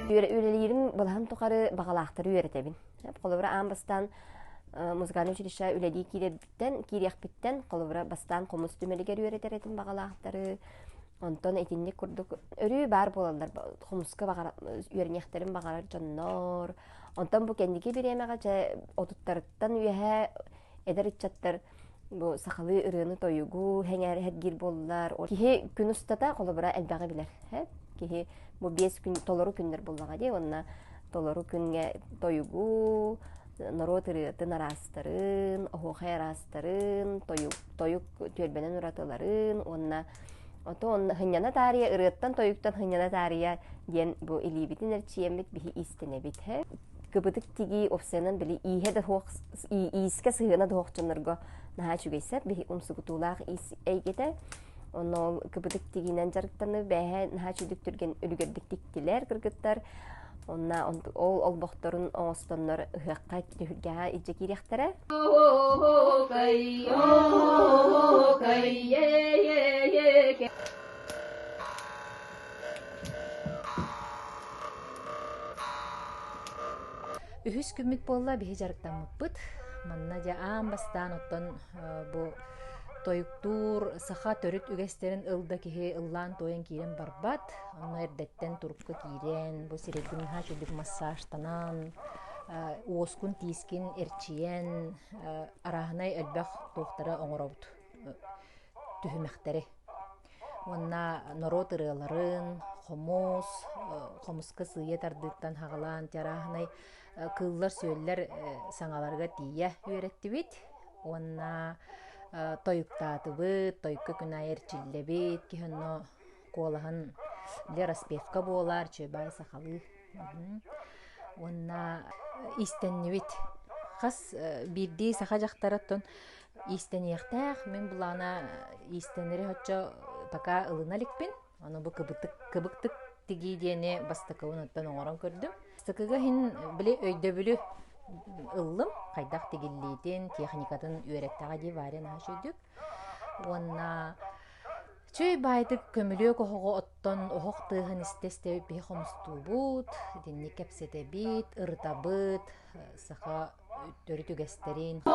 Үлэлиирим былаһын тухары баҕалаахтары үөрэтэбин. Холобура, аан бастаан музыкальнай училище үлэлии киирэрбиттэн, киириэхпиттэн, холобура, бастаан хомус түмэлигэр үөрэтэр этим баҕалаахтары. Онтон итинник курдук өрүү баар буолаллар хомуска баҕар үөрэниэхтэрин баҕарар дьоннор. Онтон бу кэнники бириэмэҕэ дьэ отуттарыттан үөһэ эдэр ыччаттар бу сахалыы ырыаны-тойугу сэҥээр сэргиир буоллар. Киһи күн устата холобура элбэҕи билэр. Киһи бу биэс күн толору күннэр буоллаҕа дии уонна толору күҥҥэ тойугу, норуот ырыатын араастарын, оһуохай араастарын, тойук, тойук түөлбэнэн уратыларын уонна отон хынньана таарыйа ырыаттан тойуктан хынньана таарыйа диэн бу илиибитин эрчийэммит биһи иистэнэбит кыбытык тигии уопсайынан били ииһэ да суох иискэ сыһыана да суох дьоннорго наһаа үчүгэй сөп биһи умсугутуулаах иис эйгэтэ онно ол кыбытык тигиинэн дьарыктаныы бээһэ наһаа үчүгдүк түргэн үлүгэрдик тиктилэр кыргыттар онно ол олбохторун оҥостоннор ыһыахха түһүлгэҕэ илдьэ киириэхтэрэ. Үһүс күммүт буолла биһи дьарыктаммыппыт. Манна дьэ аан бастаан оттон бу тойуктуур саха төрүт үгэстэрин ыл да киһи ыллаан-туойан киирэн барбат. Онно эрдэттэн турукка киирэн, бу сирэйгин наһаа үчүгдүк массажтанан, уоскун тиискин эрчийэн, арааһынай элбэх туохтары оҥоробут түһүмэхтэри. Уонна норуот ырыаларын, хомус, хомуска сыыйа тардыыттан хаҕалаан арааһынай кыыллар-сүөллэр саҥаларыгар тиийэ үөрэттибит. Уонна тойуктаатыбыт, тойукка күн аайы эрчиллэбит, киһи онно куолаһын для распевка буолар, чүөбай сахалыы. Уонна иистэннибит. Хас биирдии саха дьахтарыттан Иистэниэхтээх, мин былаана иистэнэри оччо пока ылына иликпин. Ону бу кыбытык, кыбыктык тигии диэни бастакыбын оттон оҥорон көрдүм. Бастакыга иһин били өйдөбүлү ыллым. Хайдах тигиллиитин, техникатын үөрэттэҕэ дии Варя наһаа үчүгдүк. Уонна Чүй баайдык көмүлүөк оһоҕу оттон оһох тыаһын истэ-истэ биһи хомустуубут, итинник кэпсэтэбит, ырытабыт, саха төрүт үгэстэрин.